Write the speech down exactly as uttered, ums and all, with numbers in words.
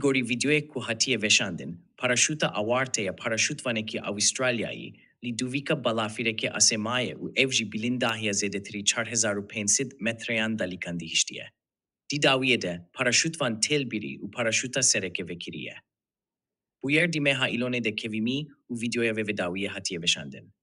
Gorî vîdeoyek ku hatiye veşandin, paraşûta awarte ya paraşûtvanekî Awistralyayî li dûvîka balafîrekê asemayê û ev jî bilindahiya zêdetirî çar hezar û pênc sed metreyan dalikandî hiştiye. Di dawiyê de paraşûtvan têl birî û paraşûta sereke vekiriye. Bûyer di meha Îlonê de kevîmî û vîdeoya vê dawiyê hatiye veşandin.